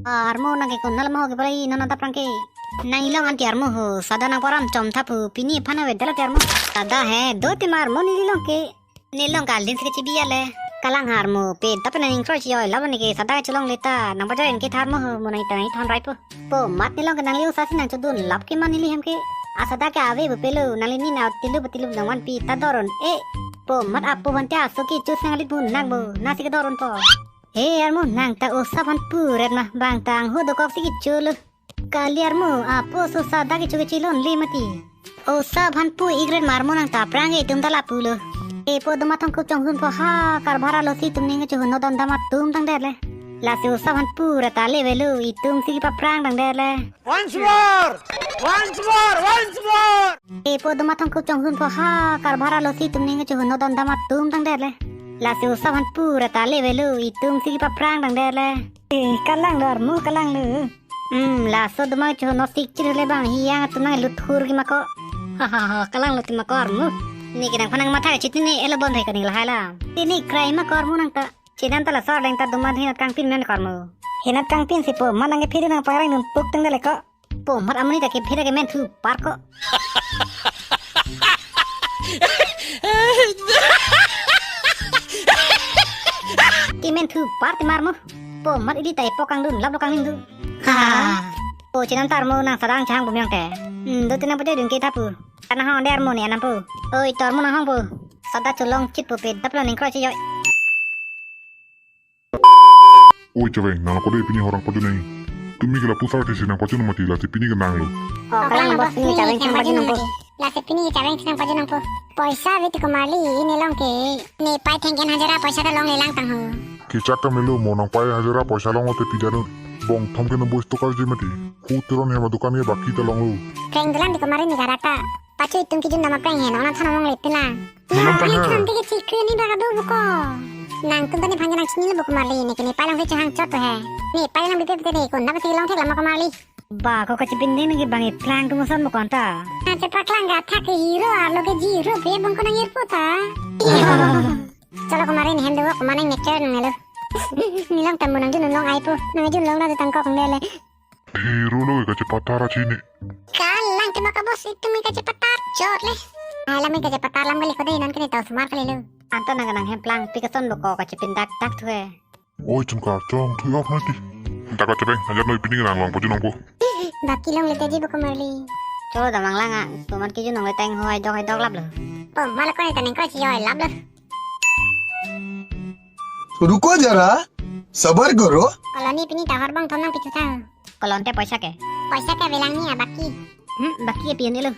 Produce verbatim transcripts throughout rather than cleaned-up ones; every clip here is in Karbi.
Armo nang ke konal ma ho ke pala non adap rang ke. Nang ilong anti armo ho, sada nang param chom tha pu, pini aphan avedetlo ti armo. Sada he, do ti ma armo neli long ke. Neli long kali si kechibi ale. Kalang ha armo, pen ta pen nang ingkro chi oi, labo ne ke sada ke cholongle ta, nang pajoi ke tha armo ho, mo nang itang ithon rai po. Po mat neli long ke nangli osa si nang chodun lap ke ma neli hem ke. A sada ke ave bu pelo, nangli ni na tilu tilu nang vanpi ta doron. E, po mat apo van te aso ke chus nangli bu nang bu, na si ke doron po. He armo nang ta osa aphan puret ma, bang ta angho dokok si kecho lo. Kali armo, apo oso sada kecho kechilon le mati. Osa aphan pu igret ma armo nang ta aphrang ke itum ta lapu lo. E po doma thongkok chonghun po ha, karbhar alo si itum ning kechohun no don dam atum tang der le. Lasi osa aphan puret ta le velo, itum si kipaphrang tang der le. Once more! Once more! Once more! E po doma thongkok chonghun po ha, karbhar alo si itum ning kechohun no don dam atum tang der le. Lasi osa aphan puret ta le velo, itum si kipaphrang tang der le. E, kalang lo armo, kalang lo. Hmm, laso doma chohun no sik chir le bang, hiyang atum nang lut hur ke ma ko. Ha ha ha, kalang lo ti ma ko armo. Ne ke nang phan nang matha chiti ne elo bon hai kaning lahai la. Ti ne krai ma ko armo nang ta. Chedan ta laso arleng ta doma hinat kangpin men ko armo. Hinat kangpin si po mat nang ke phiri nang parang nung puk teng dale ko. Po mat amuni ta ke phiri ke men thu par ko. Ti men thu par ti ma armo. Po mat ili ta epo kangdun lap lo kangdun tu. Ha. Po chenam ta armo nang sada nang chang pu miyong te. Hmm, do ti nang pajoi dun ke tha pu. Kana hong de armo ne anam pu. Oi, to armo nang hong pu. Sada cholong chit pu pe dap lo ning kro chi oi. Oi Chaveng, nang kode pini horang pajun nang. Tumi ke lapu sar tisi nang pajun mati, lasi pini ke nang lo. Oh, kalang lo boss, pini Chaveng nang pajun nang po. Lasi pini Chaveng nang pajun nang po. Poisa ave ti ko Marli, ne long ke. Ne pai thengken hajira poisa ta longle lang tang ho. Kechak ta melo mo nang pai hajira poisa longlo te pidanu. Bong thom ke nang boys to karje mati. Hu teron hema dukan ke baki ta longlo. Phreng dolang ti ko Marli ne karak ta. Pachu itum kejun dam aphrang he, nang na than among le pila. Nang than ha. Than ti ke chikri ni baka do buko. Nangtum ta nephan ke nang chini lo buko Marli, ne ke ne pai long ke chehang chot he. Ne pai long bipe bipe ne ko na pasi long thek lama ko Marli. Ba ko kachipinding ne ke bang iplang tum son buko anta. Na chepaklang ga thak ke hero arlo ke zero pe bang ko nang irpo ta. Chalo ko Marli ne hem do ko manang ne char nang lo. Ne long tamu nang jun long ai po. Nang jun long na tang ko kong le le. Hero lo kachepatar achi ne. Kalang tema ka boss itum kachepatar chot le. Alam kachepatar lam kali kode non kene tau sumar kali lo. Anto nang nang hem plang pi kason lo ko kachepindak dak thue. Oi chun kar chong thui ok nati. Dak ka Chaveng, ajar noi pini nang long pajun nang po. Baki longle te ji buko Marli. Cholo damang lang a, tuman kejun longle teng ho ai dok ai dok lap lo. Po malo ko ne taneng ko chi oi lap lo. रुको जरा, सबर करो। Koloni pini tahor bang thom nang pithu tha. Kolon te poisa ke? Poisa ke avelang ni abaki. Hmm, baki ke pian ilo.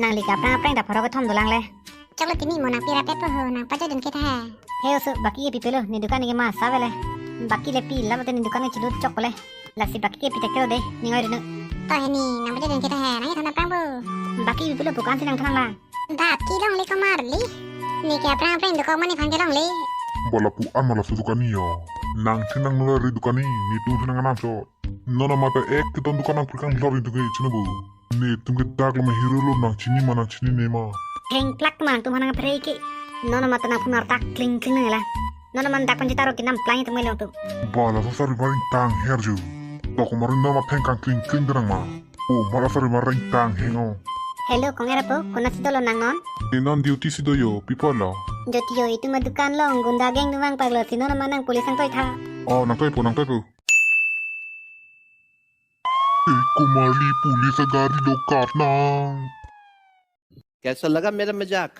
Nangli ke aphrang aphrang ta pharo kethom dolang le. Choklo tini mo nang pira pepo ho nang pajodun ke tha. He oso baki ke pipelo ne dukan ke ma sa vele. Baki le pi la bote ne dukan ke chilut chok le. Lasi baki ke pite kero de, ning oi renu. To he ni, nang pajodun ke tha he, nang ithon aphrang bo. Baki pipelo dukan si nang thanang lang. Baki longle ko Marli. Ne ke aphrang aphrang dukan mane phan ke longle. Bola pu an mala su dukan ni yo. Nang thin nang nula ri dukan ni, ne tu thin nang anam so. Nona mata ek keton dukan nang prikang lor itu ke chino bu. Ne tum ke dak lo ma hero lo nang chini ma nang chini ne ma. Heng plak ma nang tum hanang pre ke. Nona mata nang punar tak kling kling nang la. Nona man dak panji taro ke nam plang itu mai long tu. Bala so sari maring tang her ju. Tok maring nama theng kang kling kling terang ma. O mara sari maring tang heng o. Hello, kong era po, kona si dolo nang non? Ne non duty si do yo, pi po lo. Jyoti yo, itum adukan long, gunda gang dumang paglo, si nona manang police nang toi tha. O, nang toi po, nang toi po. Ei, ko Marli police agari lo kat nang. कैसा लगा मेरा मजाक?